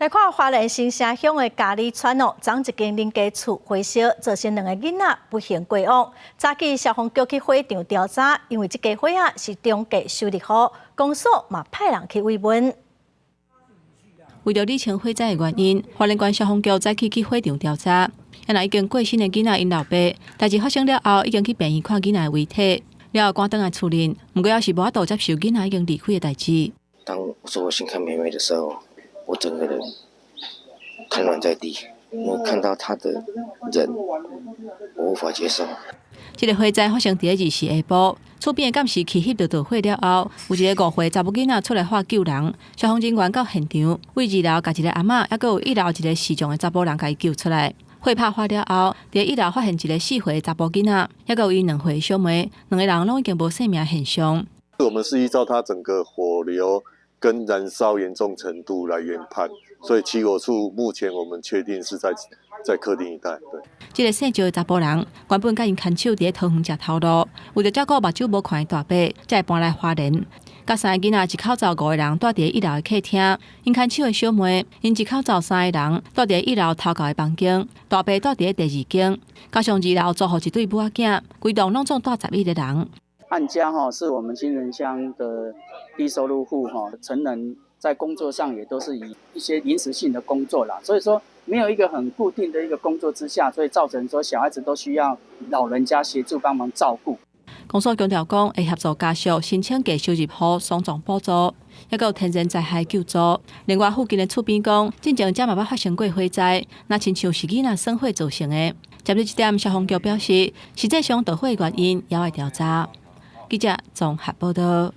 來看花蓮新社鄉的佳里村哦，昨一間人家厝火燒，造成兩個囡仔不幸過往。早起消防局去火場調查，因為這家火仔是中介收入戶，公所嘛派人去慰問。為著理清火災的原因，花蓮縣消防局早起去火場調查。因已經過身的囡仔𪜶老爸，代誌發生了後，已經去病院看囡仔的遺體，了後趕轉來厝裡，毋過猶是無法度接受囡仔已經離開的代誌。當我說我先看妹妹的時候，我整個人癱軟在地，我看到他的人，我無法接受。這個火災發生佇24下晡，厝邊的監視器翕著著火了後，有一個5歲查某囡仔出來喊救人，消防人員到現場，對二樓共一個阿嬤，猶閣有一樓一個視障的查埔人共伊救出來。火拍化了後，佇一樓發現一個4歲查埔囡仔，猶閣有伊2歲小妹，兩个人攏已經無生命現象。我們是依照它整個火流跟燃燒嚴重程度來研判，所以起火處目前我們確定是在客廳一帶。對，這個姓趙的查埔人原本佮𪜶牽手佇咧桃園食頭路，為著照顧目睭無看的大伯，才會搬來花蓮。佮三个囡仔一口罩五個人蹛佇咧一樓的客廳，𪜶牽手的小妹，𪜶一口罩三個人蹛佇咧一樓頭後的房間，大伯蹛佇咧第二間，加上二樓租予一對母仔囝，規棟攏總蹛11個人。案家哈是我們新人鄉的低收入戶哈，成人在工作上也都是以一些臨時性的工作啦，所以說沒有一個很固定的一個工作之下，所以造成說小孩子都需要老人家協助幫忙照顧。公所強調講，會協助家屬申請低收入戶喪葬補助，猶閣有天然災害救助。另外，附近的厝邊講，進前遮嘛捌發生過火災，若親像是囡仔耍火造成的。針對這點，消防局表示，實際上著火原因猶愛調查。記者綜合報道。